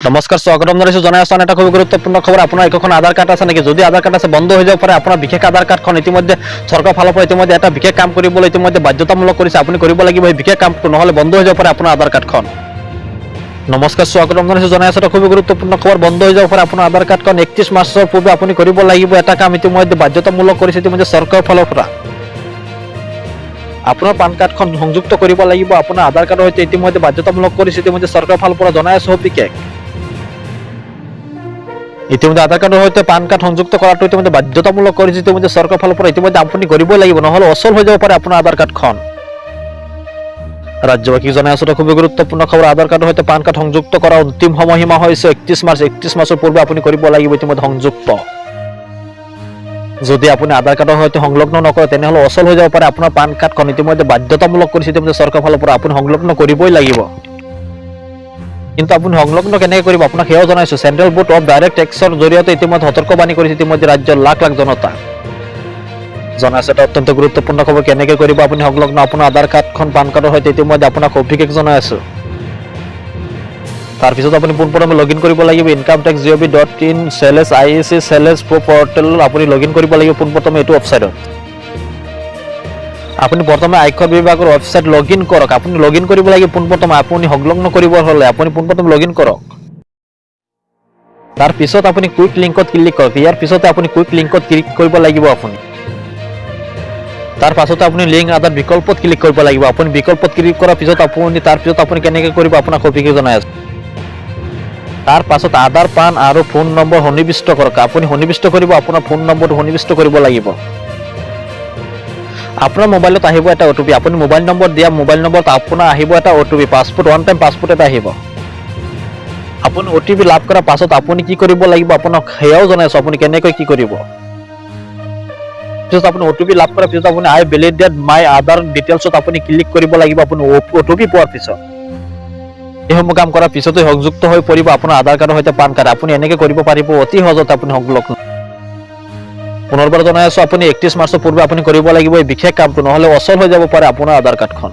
নমস্কাৰ, স্বাগতম জনাইছো। জনাই আছো আন এটা খুব গুৰুত্বপূৰ্ণ খবৰ। আপোনাৰ একোখন আধাৰ কাৰ্ড আছে নেকি? যদি আধাৰ কাৰ্ড আছে, বন্ধ হৈ যাব পাৰে আপোনাৰ বিশেষ আধাৰ কাৰ্ডখন। ইতিমধ্যে চৰকাৰৰ ফালৰ পৰা ইতিমধ্যে এটা বিশেষ কাম কৰিবলৈ ইতিমধ্যে বাধ্যতামূলক কৰিছে। আপুনি কৰিব লাগিব এই বিশেষ কামটো, নহ'লে বন্ধ হৈ যাব পাৰে আপোনাৰ আধাৰ কাৰ্ডখন। নমস্কাৰ, স্বাগতম জনাইছো। জনাই আছো এটা খুব গুৰুত্বপূৰ্ণ খবৰ। বন্ধ হৈ যাব পাৰে আপোনাৰ আধাৰ কাৰ্ডখন। 31 মাৰ্চৰ পূৰ্বে আপুনি কৰিব লাগিব এটা কাম। ইতিমধ্যে বাধ্যতামূলক কৰিছে ইতিমধ্যে চৰকাৰৰ ফালৰ পৰা। আপোনাৰ পান কাৰ্ডখন সংযুক্ত কৰিব লাগিব আপোনাৰ আধাৰ কাৰ্ডৰ সৈতে। ইতিমধ্যে বাধ্যতামূলক কৰিছে ইতিমধ্যে চৰকাৰৰ ফালৰ পৰা। জনাই আছো সবিশেষ। ইতিমধ্যে আধাৰ কাৰ্ডৰ সৈতে পান কাৰ্ড সংযুক্ত কৰাটো ইতিমধ্যে বাধ্যতামূলক কৰিছে ইতিমধ্যে চৰকাৰৰ ফালৰ পৰা। ইতিমধ্যে আপুনি কৰিবই লাগিব, নহ'লে অচল হৈ যাব পাৰে আপোনাৰ আধাৰ কাৰ্ডখন। ৰাজ্যবাসীক জনাই আছো এটা খুবেই গুৰুত্বপূৰ্ণ খবৰ। আধাৰ কাৰ্ডৰ সৈতে পান কাৰ্ড সংযুক্ত কৰাৰ অন্তিম সময়সীমা হৈছে 31 মাৰ্চ। 31 মাৰ্চৰ পূৰ্বে আপুনি কৰিব লাগিব ইতিমধ্যে সংযুক্ত। যদি আপুনি আধাৰ কাৰ্ডৰ সৈতে সংলগ্ন নকৰে, তেনেহ'লে অচল হৈ যাব পাৰে আপোনাৰ পান কাৰ্ডখন। ইতিমধ্যে বাধ্যতামূলক কৰিছে ইতিমধ্যে চৰকাৰৰ ফালৰ পৰা। আপুনি সংলগ্ন কৰিবই লাগিব। কিন্তু আপুনি সংলগ্ন কেনেকৈ কৰিব, আপোনাক সেয়াও জনাইছো। চেণ্ট্ৰেল বোৰ্ড অফ ডাইৰেক্ট টেক্সৰ জৰিয়তে ইতিমধ্যে সতৰ্কবাণী কৰিছে ইতিমধ্যে ৰাজ্যৰ লাখ লাখ জনতা। জনাইছে এটা অত্যন্ত গুৰুত্বপূৰ্ণ খবৰ। কেনেকৈ কৰিব আপুনি সংলগ্ন আপোনাৰ আধাৰ কাৰ্ডখন পান কাৰ্ডৰ সৈতে, ইতিমধ্যে আপোনাক সবিশেষ জনাই আছো। তাৰপিছত আপুনি পোনপ্ৰথমে লগ ইন কৰিব লাগিব incometax.gov.in/IEC/pro portal. আপুনি লগ ইন কৰিব লাগিব পোনপ্ৰথমে এইটো ৱেবছাইটত। আপুনি প্ৰথমে আয়কৰ বিভাগৰ ৱেবছাইট লগ ইন কৰক। আপুনি লগ ইন কৰিব লাগিব পোনপ্ৰথমে। আপুনি সংলগ্ন কৰিব হ'লে আপুনি পোনপ্ৰথমে লগ ইন কৰক। তাৰপিছত আপুনি কুইক লিংকত ক্লিক কৰক। ইয়াৰ পিছতে আপুনি কুইক লিংকত ক্লিক কৰিব লাগিব আপুনি। তাৰ পাছতে আপুনি লিংক আধাৰ বিকল্পত ক্লিক কৰিব লাগিব। আপুনি বিকল্পত ক্লিক কৰাৰ পিছত আপুনি তাৰপিছত আপুনি কেনেকৈ কৰিব, আপোনাক সবিশেষ জনাই আছে। তাৰ পাছত আধাৰ, পান আৰু ফোন নম্বৰ সন্নিৱিষ্ট কৰক। আপুনি সন্নিৱিষ্ট কৰিব, আপোনাৰ ফোন নম্বৰটো সন্নিৱিষ্ট কৰিব লাগিব। আপোনাৰ মোবাইলত আহিব এটা অ'টিপি। আপুনি মোবাইল নম্বৰ দিয়া মোবাইল নম্বৰত আপোনাৰ আহিব এটা OTP, passport, one time passport এটা আহিব। আপুনি অ'টিপি লাভ কৰাৰ পাছত আপুনি কি কৰিব লাগিব, আপোনাক সেয়াও জনাইছোঁ, আপুনি কেনেকৈ কি কৰিব। পিছত আপুনি অ'টিপি লাভ কৰাৰ পিছত আপুনি "I validate my Aadhaar ডিটেইলছত আপুনি ক্লিক কৰিব লাগিব আপুনি অ'টিপি পোৱাৰ পিছত। এইসমূহ কাম কৰাৰ পিছতে সংযুক্ত হৈ পৰিব আপোনাৰ আধাৰ কাৰ্ডৰ সৈতে পান কাৰ্ড। আপুনি এনেকৈ কৰিব পাৰিব অতি সহজতে আপুনি সংলগ্ন। পুনৰবাৰ জনাই আছো, আপুনি 31 মাৰ্চৰ পূৰ্বে আপুনি কৰিব লাগিব এই বিশেষ কামটো, নহ'লে অচল হৈ যাব পাৰে আপোনাৰ আধাৰ কাৰ্ডখন।